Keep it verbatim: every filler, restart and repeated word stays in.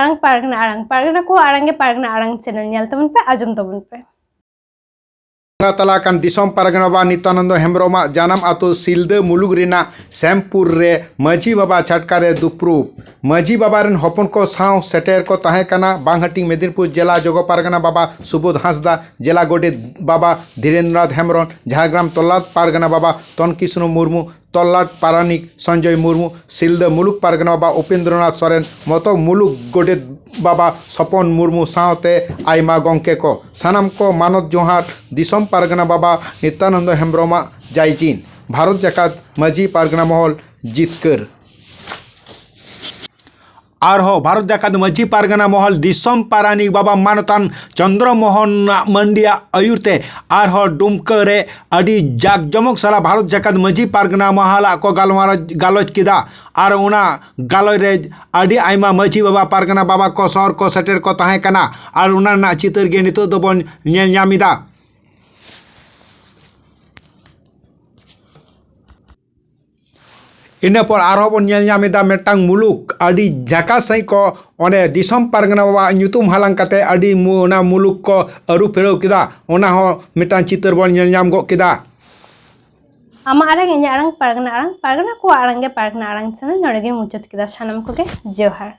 ᱟᱨᱟᱝ ᱯᱟᱨᱜᱟᱱᱟ ᱟᱲᱟᱝ, ᱯᱟᱨᱜᱟᱱᱟ ᱠᱚᱣᱟᱜ ᱟᱲᱟᱝ ᱜᱮ ᱯᱟᱨᱜᱟᱱᱟ ᱟᱲᱟᱝ ᱪᱮᱱᱮᱞ ᱧᱮᱞ ᱛᱟᱵᱚᱱ ᱯᱮ, ᱟᱸᱡᱚᱢ ᱛᱟᱵᱚᱱ ᱯᱮ᱾ ᱵᱚᱸᱜᱟ ᱛᱟᱞᱟ ᱟᱠᱟᱱ ᱫᱤᱥᱚᱢ ᱯᱟᱨᱜᱟᱱᱟ ᱵᱟᱵᱟ ᱱᱤᱛᱭᱟᱱᱚᱱᱫᱚ ᱦᱮᱢᱵᱨᱚᱢᱟᱜ ᱡᱟᱱᱟᱢ ᱟᱹᱛᱩ ᱥᱤᱞᱫᱟᱹ ᱢᱩᱞᱩᱠ ᱨᱮᱱᱟᱜ ᱥᱮᱢᱯᱩᱨ ᱨᱮ ᱢᱟᱹᱡᱷᱤ ᱵᱟᱵᱟ ᱪᱷᱟᱴᱠᱟ ᱨᱮ ᱫᱩᱯᱨᱩᱵ᱾ ᱢᱟᱹᱡᱷᱤ ᱵᱟᱵᱟ ᱨᱮᱱ ᱦᱚᱯᱚᱱ ᱠᱚ ᱥᱟᱶ ᱥᱮᱴᱮᱨ ᱠᱚ ᱛᱟᱦᱮᱸ ᱠᱟᱱᱟ ᱵᱟᱝᱦᱟᱴᱤ ᱢᱮᱫᱤᱱᱯᱩᱨ ᱡᱮᱞᱟ ᱡᱚᱜᱚ ᱯᱟᱨᱜᱟᱱᱟ ᱵᱟᱵᱟ ᱥᱩᱵᱳᱫᱷ ᱦᱟᱸᱥᱫᱟ, ᱡᱮᱞᱟ ᱜᱚᱰᱮᱛ ᱵᱟᱵᱟ ᱫᱷᱤᱨᱮᱱᱫᱨᱚᱱᱟᱛᱷ ᱦᱮᱢᱵᱨᱚᱢ, ᱡᱷᱟᱲᱜᱨᱟᱢ ᱛᱚᱞᱞᱟᱴ ᱯᱟᱨᱜᱟᱱᱟ ᱵᱟᱵᱟ ᱛᱚᱱᱠᱤᱥᱱᱩ ᱢᱩᱨᱢᱩ, ᱛᱚᱞᱞᱟᱴ ᱯᱟᱨᱟᱱᱤᱠ ᱥᱚᱧᱡᱚᱭ ᱢᱩᱨᱢᱩ, ᱥᱤᱞᱫᱟᱹ ᱢᱩᱞᱩᱠ ᱯᱟᱨᱜᱟᱱᱟ ᱵᱟᱵᱟ ᱩᱯᱮᱱᱫᱨᱚᱱᱟᱛᱷ ᱥᱚᱨᱮᱱ, ᱢᱚᱛᱚ ᱢᱩᱞᱩᱠ ᱜᱚᱰᱮᱛ ᱵᱟᱵᱟ ᱥᱚᱯᱚᱱ ᱢᱩᱨᱢᱩ ᱥᱟᱶᱛᱮ ᱟᱭᱢᱟ ᱜᱚᱢᱠᱮ ᱠᱚ᱾ ᱥᱟᱱᱟᱢ ᱠᱚ ᱢᱟᱱᱚᱛ ᱡᱚᱦᱟᱨ ᱫᱤᱥᱚᱢ ᱯᱟᱨᱜᱟᱱᱟ ᱵᱟᱵᱟ ᱱᱤᱛᱭᱟᱱᱚᱱᱫᱚ ᱦᱮᱢᱵᱨᱚᱢᱟᱜ ᱡᱟᱭᱡᱤᱱ᱾ ᱵᱷᱟᱨᱚᱛ ᱡᱟᱠᱟᱛ ᱢᱟᱹᱡᱷᱤ ᱯᱟᱨᱜᱟᱱᱟ ᱢᱚᱦᱚᱞ ᱡᱤᱛᱠᱟᱹᱨ᱾ ᱟᱨᱦᱚᱸ ᱵᱷᱟᱨᱚᱛ ᱡᱟᱠᱟᱛ ᱢᱟᱹᱡᱷᱤ ᱯᱟᱨᱜᱟᱱᱟ ᱢᱚᱦᱚᱞ ᱫᱤᱥᱚᱢ ᱯᱟᱨᱟᱱᱤᱠ ᱵᱟᱵᱟ ᱢᱟᱱᱚᱛᱟᱱ ᱪᱚᱱᱫᱨᱚ ᱢᱳᱦᱚᱱ ᱢᱟᱱᱰᱤᱭᱟ ᱟᱹᱭᱩᱨ ᱛᱮ ᱟᱨᱦᱚᱸ ᱰᱩᱢᱠᱟᱹ ᱨᱮ ᱟᱹᱰᱤ ᱡᱟᱠ ᱡᱚᱢᱚᱠ ᱥᱟᱞᱟᱜ ᱵᱷᱟᱨᱚᱛ ᱡᱟᱠᱟᱛ ᱢᱟᱹᱡᱷᱤ ᱯᱟᱨᱜᱟᱱᱟ ᱢᱚᱦᱚᱞᱟᱜ ᱠᱚ ᱜᱟᱞᱢᱟᱨᱟᱣ, ᱜᱟᱞᱚᱪ ᱠᱮᱫᱟ᱾ ᱟᱨ ᱚᱱᱟ ᱜᱟᱞᱚᱪ ᱨᱮ ᱟᱹᱰᱤ ᱟᱭᱢᱟ ᱢᱟᱹᱡᱷᱤ ᱵᱟᱵᱟ, ᱯᱟᱨᱜᱟᱱᱟ ᱵᱟᱵᱟ ᱠᱚ ᱥᱚᱦᱚᱨ ᱠᱚ ᱥᱮᱴᱮᱨ ᱠᱚ ᱛᱟᱦᱮᱸ ᱠᱟᱱᱟ᱾ ᱟᱨ ᱚᱱᱟ ᱨᱮᱱᱟᱜ ᱪᱤᱛᱟᱹᱨ ᱜᱮ ᱱᱤᱛᱚᱜ ᱫᱚᱵᱚᱱ ᱧᱮᱞ ᱧᱟᱢ ᱮᱫᱟ᱾ ᱤᱱᱟᱹ ᱯᱚᱨ ᱟᱨᱦᱚᱸ ᱵᱚᱱ ᱧᱮᱞ ᱧᱟᱢ ᱮᱫᱟ ᱢᱤᱫᱴᱟᱝ ᱢᱩᱞᱩᱠ, ᱟᱹᱰᱤ ᱡᱟᱠᱟ ᱥᱟᱺᱦᱤᱡ ᱠᱚ ᱚᱸᱰᱮ ᱫᱤᱥᱚᱢ ᱯᱟᱨᱜᱟᱱᱟ ᱵᱟᱵᱟᱣᱟᱜ ᱧᱩᱛᱩᱢ ᱦᱟᱞᱟᱝ ᱠᱟᱛᱮ ᱟᱹᱰᱤ ᱢᱩ-, ᱚᱱᱟ ᱢᱩᱞᱩᱠ ᱠᱚ ᱟᱹᱨᱩ ᱯᱷᱮᱨᱟᱣ ᱠᱮᱫᱟ᱾ ᱚᱱᱟ ᱦᱚᱸ ᱢᱤᱫᱴᱟᱝ ᱪᱤᱛᱟᱹᱨ ᱵᱚᱱ ᱧᱮᱞ ᱧᱟᱢ ᱜᱚᱫ ᱠᱮᱫᱟ᱾ ᱟᱢᱟᱜ ᱟᱲᱟᱝ, ᱤᱧᱟᱹᱜ ᱟᱲᱟᱝ, ᱯᱟᱨᱜᱟᱱᱟ ᱟᱲᱟᱝ, ᱯᱟᱨᱜᱟᱱᱟ ᱠᱚᱣᱟᱜ ᱟᱲᱟᱝ ᱜᱮ ᱯᱟᱨᱜᱟᱱᱟ ᱟᱲᱟᱝ ᱪᱮᱱᱮᱞ ᱱᱚᱰᱮ ᱜᱮ ᱢᱩᱪᱟᱹᱫ ᱠᱮᱫᱟ᱾ ᱥᱟᱱᱟᱢ ᱠᱚᱜᱮ ᱡᱚᱦᱟᱨ᱾